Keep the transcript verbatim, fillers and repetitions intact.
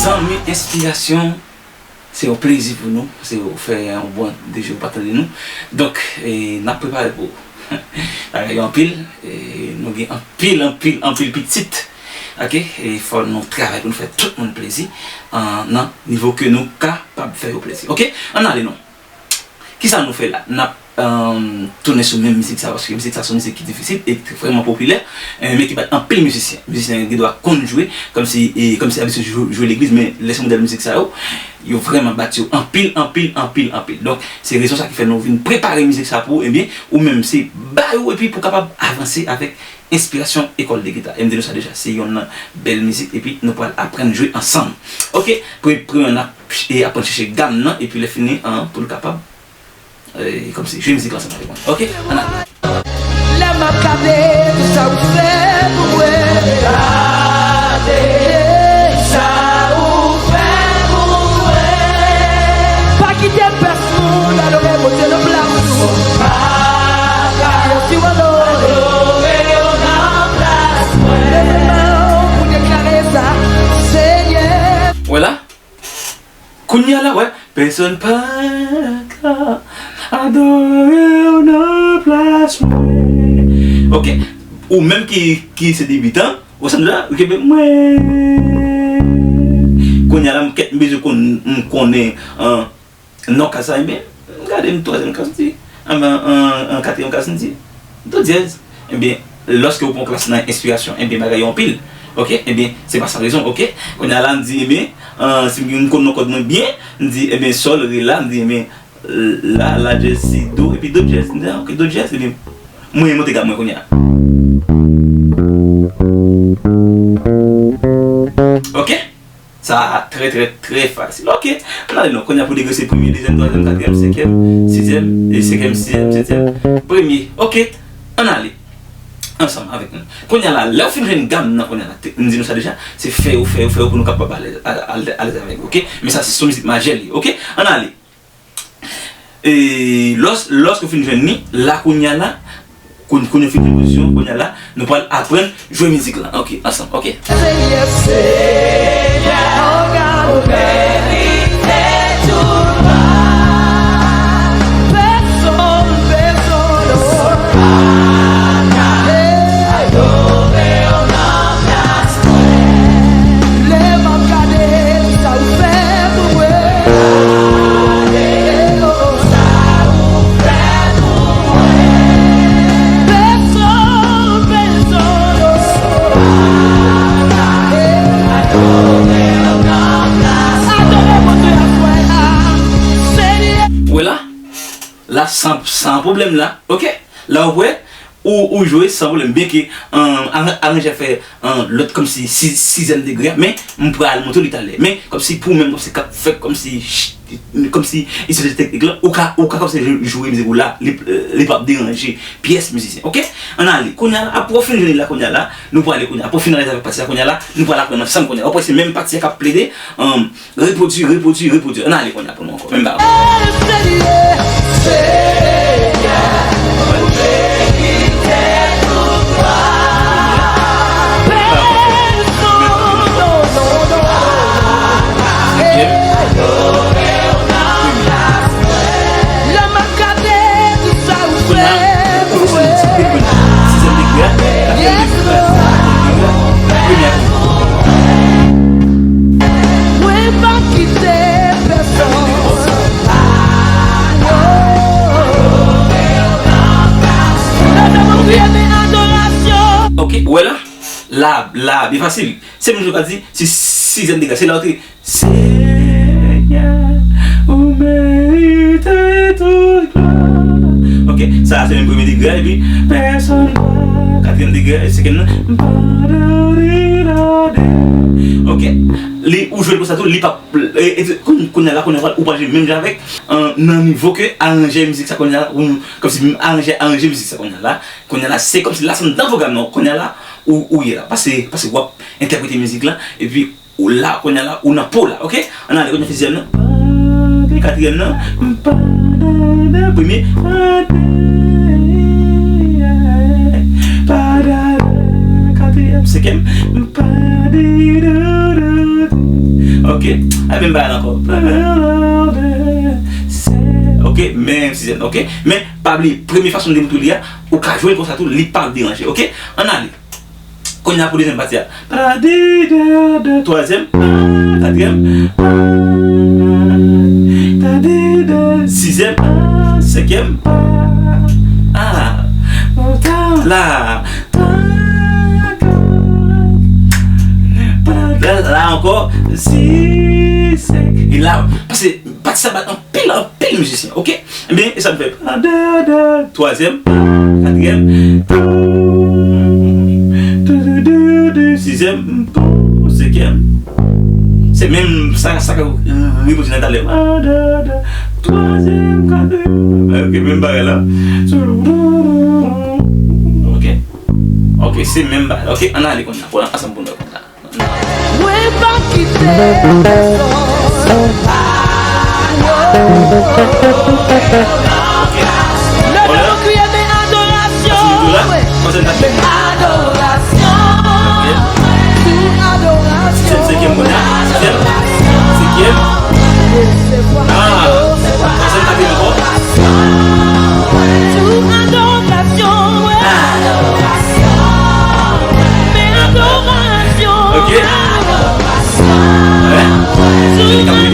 Zanmi, enspirasyon, se yon plezi pou nou, se fè yon bon de jou pa tande nou. Donk, e, n ap prepare pou bagay yo anpil, e, nou gen anpil, anpil, anpil pitit. Ok, e fò nou travay pou nou fè tout moun plezi, an, nan nivo ke nou kapab fè yo plezi. Ok, ann ale non. Kisa nou fè la? N ap, um, tounen sou menm mizik sa, paske mizik sa se yon mizik ki difisil e ki vrèman popilè, e, men ki bat anpil mizisyen. Mizisyen gen dwa konn jwe, kòmsi, e, kòmsi abitye jwe, jwe legliz, men lè se modèl mizik sa yo, yo vrèman bat yo anpil, anpil, anpil, anpil. Donk, se rezon sa ki fè nou vin prepare mizik sa pou ou, ebyen, ou menm se ba yo epi pou kapab avanse avèk enspirasyon École de Guitare. E m te di nou sa deja, se yonn nan bèl mizik, epi nou pral aprann jwe ansanm. Ok, pre-, premye n ap, e, aprann chèche gam nan, epi lè fini, an, pou nou kapab, e, kòmsi jwe mizik la ansanm avèk mwen. Ok, ann ale. Lè m ap gade tout sa ou fè pou mwen. Gade sa ou fè pou mwen. Pa kite pès moun adore Bondye nan plas ou. Pa ka adore w nan plas mwen. Leve men w pou deklare sa, Senyè. Wè la, kounye a la, wè, pèsonn pa ka adore w nan plas mwen. Ok, ou menm ki, ki se debitan, ou sanble la, ou kenbe mwen. Kounye a la, m kèt, m bezwen konn, m konnen, an, non kaz sa, ebyen, m gade m twazyèm kaz, m di, an, an, an, an katriyèm kaz, m di, do dyèz. Ebyen, lòske ou pran klas nan enspirasyon, ebyen, bagay yo anpil. Ok? Ebyen, se pa san rezon, ok? Kounye a la, m di, ebyen, an, si m konn non kòd mwen byen, m di, ebyen, sòl, re, la, m di, ebyen, la, la dyèz, si, do, epi do dyèz. M di, a, ok, do dyèz, ebyen, mwen monte gam mwen kounye a. Ok? Sa trè, trè, trè fasil. Ok. Ann ale non. Kounye a pou degrese premye, dezyèm, twazyèm, katriyèm, senkyèm, sizyèm, e senkyèm, sizyèm, setyèm, premye. Ok. Ann ale. Ansanm avèk nou. Kounye a la, lè w fin jwenn gam nan, kounye a la, te, m di nou sa deja, se fè yo, fè yo, fè yo pou nou kapab alèz, al-, al-, alèz avèk yo, ok? Men sa se sou mizik majè li, ok? Ann ale. E lòs-, lòske w fin jwenn li, la kounye a la, koun-, kounye w fin jwenn pozisyon, kounye a la, nou pral aprann jwe mizik la. Ok, ansanm, ok. Senyè, Senyè, ou merite tout glwa. Pèsonn, pèsonn, oh, pa ka adore w nan plas mwen. Lè m ap gade sa ou fè pou mwen. Gade sa ou fè pou mwen. Pèsonn, pèsonn, oh. Adore w nan plas. Adore Bondye aswè a. Senyè. Wè la, la san, san pwoblèm la, oke? La ou wè, ou, ou jwe san pwoblèm. Byenke, um, aran-, aranjè fè, um, lòt kòmsi si-, sizyèm degre a, men m pral montre li talè. Men kòmsi pou ou menm, kòmsi k ap fè kòmsi, kòmsi inisiyativ teknik la, ou ka, ou ka kòmsi jou-, joure mizik ou la, li, li p ap deranje pyès mizisyen, oke? Ann ale, kounye a la, apre w fin jwenn li la, kounye a la, nou prale kounye a, apre w finalize avèk pati sa, kounye a la, nou pral aprann ansanm kounye a. W ap wè se menm pati a k ap plede, um, repwodui, repwodui, repwodui. Ann ale kounye a pou nou ankò. Menm bagay. Sizyèm degre a, katriyèm degre a, premye akonplisman. Mwen pa kite pèsonn. Lè sa mwen kriye de adorasyon. Ok, ou wè la? La, la, byen fasil. Se menm jan w ka di, se sizyèm degre a, se la w te Senyè, ou merite tout glwa. Ok, sa a se menm premye degre a, epi pèsonn pa, katriyèm degre a, senkyèm nan, padone, padone. Ok, li, ou jwe l konsa tou, li p ap, e, e, kounye, kounye a la, kounye a la, ou pa jwe menm jan avèk, an, nan nivo ke aranjè mizik sa kounye a la, ou, kòmsi aranjè, aranjè mizik sa kounye a la, kounye a la, se kòmsi la, se nan pwogram nan, kounye a la, ou, ou ye la, pase, pase w ap entèprete mizik la, epi Ou la, kounye a la, ou nan po la, ok? Ann ale, kounye a, sizyèm nan. Padone, katriyèm nan. Padone, premye. Padone, padone, katriyèm, senkyèm. Padone, ok? A menm bagay la ankò. Padone, se, ok, menm sizyèm, ok? Men, pa bliye, premye fason m te montre w li a, ou ka jwe l konsa tou, li p ap deranje, ok? Ann ale. Kounye a pou dezyèm pati a. Padidada, twazyèm, ah, katriyèm, ah, padida, sizyèm, ah, senkyèm, ah, ah, la, la, la ankò, si, senk. E la, paske pati sa bat anpil, anpil mizisyen, ok? Ebyen, e sa m fè. Pa, da, da, twazyèm, pa, katriyèm, pou, dou, dou, dou, dou, sizyèm, pou, senkyèm. Se menm sa, sa k ap repete nan talè. Pa, da, da, twazyèm, katriyèm. Ok, menm bagay la. Ok. Ok, se menm bagay la. Ok, ann ale kounye a. Pou ansanm pou nou konn la. Mwen pa kite pèsonn. Lè nou kriye men adorasyon. Adorasyon. Sou adorasyon. Senkyèm kounye a. Senkyèm. Senkyèm. Ah. Sou adorasyon. Men adorasyon. Ok. Wi.